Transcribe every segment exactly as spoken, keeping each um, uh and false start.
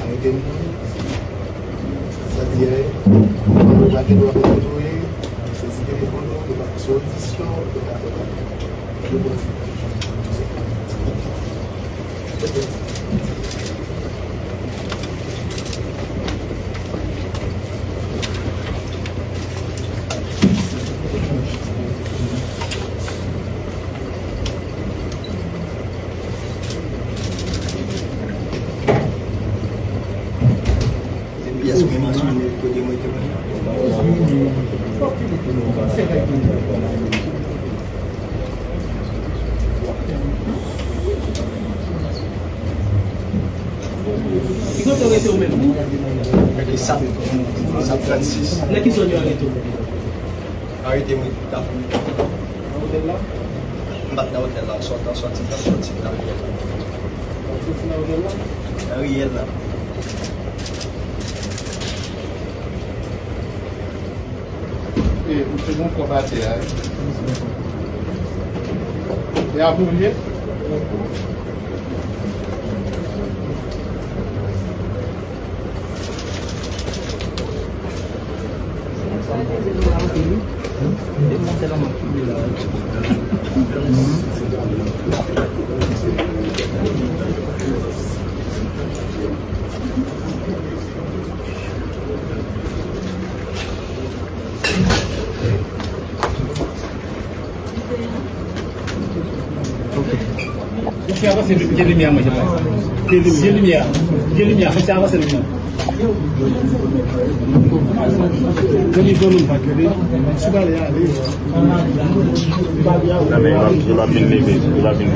Arete m. Sa di a, nou pa gen dwa kontwole, sezi telefòn ou, nou pa sou odisyon, nou pa fè bagay. Nou pran. Se pyès mwen mansyone kote mwen te pran. Ki kote w rete w menm? Rete Sap, Sap trannsis. Nan ki zòn yo arete w? Arete mwen Kafou. Nan otèl la? M pa t nan otèl la, m sòti, m sòti, m t ap sòti nan riyèl la. W ap sòti nan otèl la? Nan riyèl la. E, ou te gon kòb atè a, wi. E a pou w ye? Ou fè avanse li, kite limyè a manje pa. Kite limyè. Kite limyè a. Kite limyè a. Fè avanse li non. Kite limyè a. Kite limyè a. Kite limyè a. Nan men yo ap, yo ap vin leve, yo ap vin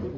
leve.